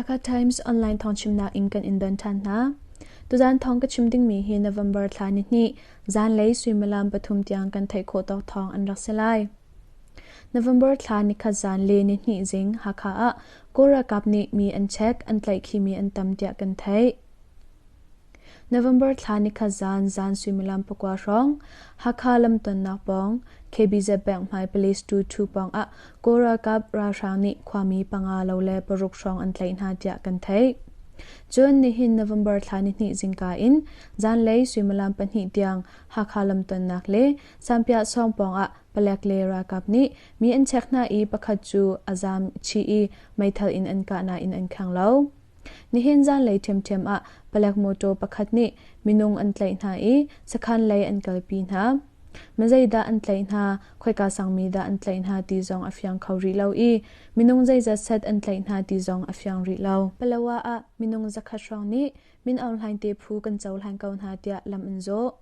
Hakha Times online thawngchimnak in kan in don ṭhan hna. Tuzaan thawng ka chim dingmi hi November thla nihnih zanlei suimilam pathum tiang kan theih khawh tawk thawng an rak si lai. November thla nikhat zan le nihnih zing Hakha ah Kawl ralkap nih mi an check, an tlaihkhimi an tam tiah kan theih. November thla nikhat zan zan suimilam pakua hrawng Hakha lamtonnak pawng KBZ Bank hmai Police 22 pawng ah Kawl ralkap ralhrang nih khuami panga lo le paruk hrawng an tlaih hna tiah kan theih. Cun nihin November thla nihnih zingka in zanlei suimilam pahnih tiang Hakha lamtonnak le Sanpiah sawng pawng ah palek le ralkap nih mi an check hna i pakhat cu a zaam chih i meithal in an kah nain an kheng lo. Nihin zanlei ṭhiamṭhiam ah palek mawṭaw pakhat nih minung an tlaih hna i sakhan lei an kalpi hna. Mizeidah an tlaih hna, khoika sangmi dah an tlaih hna ti zong a fiang kho rih lo i minung zeizat set an tlaih hna ti zong a fiang rih lo. Palawa ah minung zakhat hrawng nih Min Aung Hlaing te phu kan cohlan ko hna tiah lam an zawh.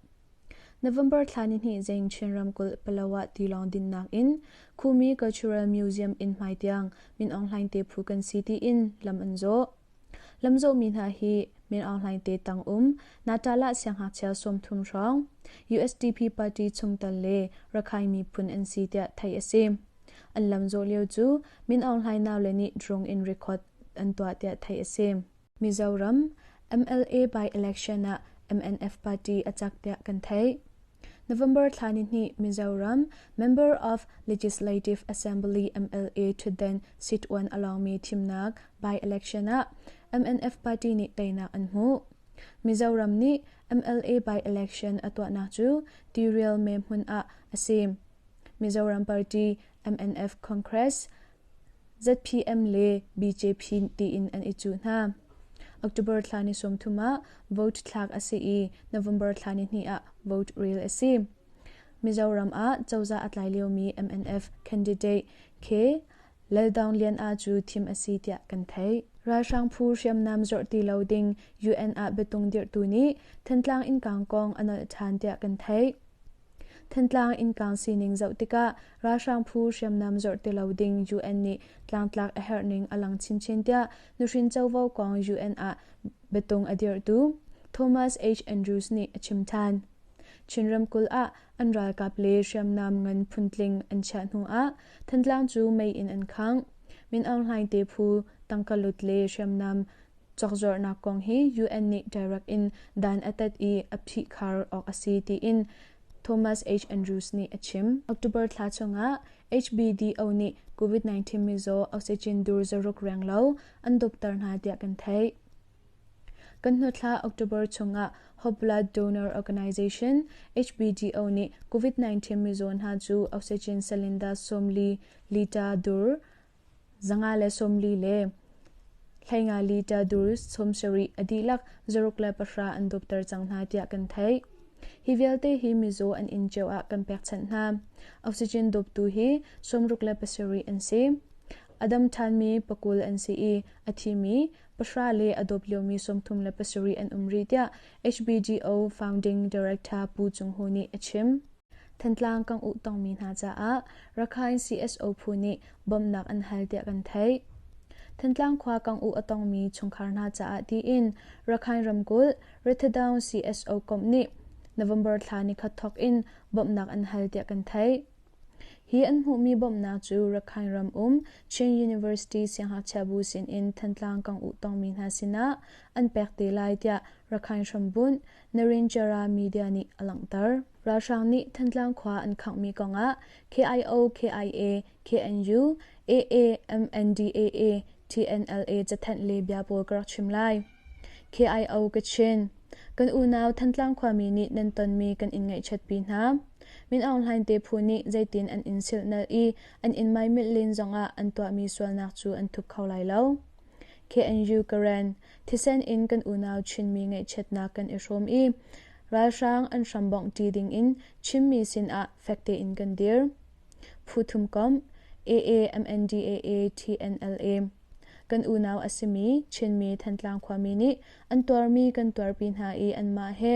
November thla nihnih zing Chin ramkulh Palawa tilawng dinnak in Khumi Cultural Museum inn hmai tiang Min Aung Hlaing te phu kan si tiin lam an zawh. Lamzawhmi hna hi Min Aung Hlaing te tang um Natala siangngakchia 30 hrawng USDP party chungtel le Rakhine miphun an si tiah theih a si. An lamzawh lio cu Min Aung Hlaing naule nih drone in record an tuah tiah theih a si. Mizoram MLA by-election ah MNF party a cak tiah kan theih. November thla nihnih Mizoram Member of Legislative Assembly MLA ṭhutden seat 1 a lawngmi thimnak by-election ah MNF party nih teinak an hmuh. Mizoram nih MLA by-election a tuahnak cu Tirial me hmun ah a si. Mizoram party MNF Congress ZPM le BJP tiin an i cuh hna. October thla ni 30 ah vote thlak a si i November thla ni hnih ah vote rel a si. Mizoram ah cozah a tlai liomi MNF candidate K. Laldawngliana cu thim a si tiah kan theih. Ralhrang phu hriamnam zorh ti lo ding UN ah biatung dirhtu nih Thantlang innkang kong a nolh ṭhan tiah kan theih. Thantlang innkang sining zoh tikah ralhrang phu hriamnam zorh ti lo ding UN nih tlangtlak a herh ning a lang chinchin tiah nuhrin covo kong UN ah biatung a dirhtu Thomas H. Andrews nih a chim ṭhan. Chin ramkulh ah an ralkap le hriamnam ngan phuntling an chiah hnu ah Thantlang cu mei in an khangh. Min Aung Hlaing te phu tangka lut le hriamnam Cawkzuarhnak kong hi UN nih direct in dan a tat i a phihkhar awk a si tiin Thomas H. Andrews nih a chim. October thla chungah HBDO nih COVID-19 mizaw oxygen dur zaruk renglo an dawpter hna tiah kan theih. Kan hnu thla October chungah Hope Blood Donor Organization HBDO nih COVID-19 mizaw hna cu oxygen cylinder 40 liter dur 140 le 15 liter dur 70 a dihlak 6 le 10 an dawpter cang hna tiah kan theih. Hi vialte hi mizaw an inn cio ah kan pekchanh hna. Oxygen dawptu hi 67 le 7 an si. A dam ṭhanmi pakul an si i a thimi pahra le a dawp liomi 37 le 7 an um rih tiah HBGO Founding Director Pu Cung Hu nih a chim. Thantlang kan uh tongmi hna caah Rakhine CSO phu nih bawmhnak an hal tiah kan theih. Thantlang khua kang uh a tongmi chungkhar hna caah tiin Rakhine ramkulh Rathedaung CSO komh nih November thla nikhat thawk in bawmhnak an hal tiah kan theih. Hi an hmuhmi bawmhnak cu Rakhine ram um Chin University siangngakchia bu sinin Thantlang kang uh tongmi hna sinah an pek te lai tiah Rakhine hrambunh Narinjara media nih a langhter. Ralhrang nih Thantlang khua an khanghmi kongah KIO, KIA, KNU, AA, MNDAA, TNLA cathanh le bia pawl ka rak chim lai. KIO Kachin Kan unau Thantlang khuami nih nan tonmi kan in ngaihchiatpi hna. Min Aung Hlaing te phu nih zeitin an in silhnalh i an in maimilh len zongah an tuahmi sualnak cu an thup kho lai lo. KNU Karen Thisen in kan unau Chinmi ngaihchiatnak kan i hrawm i ralhrang an hrambongh ṭi dingin Chinmi sinah fek tein kan dir. Phu thum komh AA, MNDAA, TNLA Kan unau a simi Chinmi Thantlang khuami nih an tuarmi kan tuarpi hna i anmah he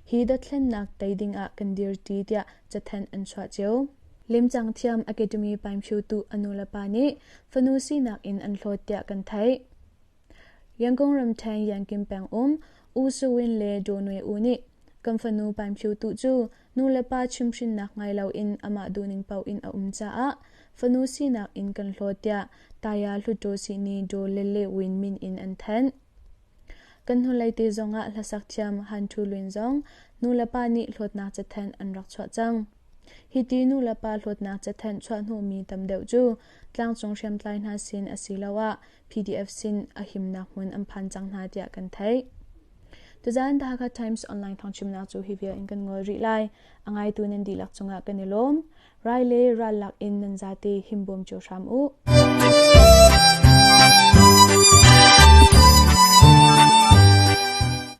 hi dothlennak tei dingah kan dirṭi tiah cathanh an chuah cio. Lemcang thiam Academy Paimhyu tu a nulepa nih fanu sinak in an hlawt tiah kan theih. Yangon ramṭhen Yankin peng um U Su Win le Daw Nwe U nih kan fanu Paim Phyu Tu cu nulepa chimhhrinnak ngai loin amah duhning paoh in a um caah fanu sinak in kan hlawt tiah Taya Hluttaw sihni Daw Lele Win min in an thanh. Kan hnulei te zongah hlasak thiam Han Thu Lwin zong nulepa nih hlawtnak cathanh an rak chuah cang. Hiti nulepa hlawtnak cathanh chuah hnawhmi tam deuh cu tlangcung hriamtlai hna sin asiloah PDF sin a himnak hmun an phan cang hna tiah kan theih. Tuzaan The Hakha Times online thawngchimnak cu hi vial in kan ngol rih lai. A ngaitu nan dihlak cungah kan i lawm. Rai le ral lak in nan zate himbawm cio hram u.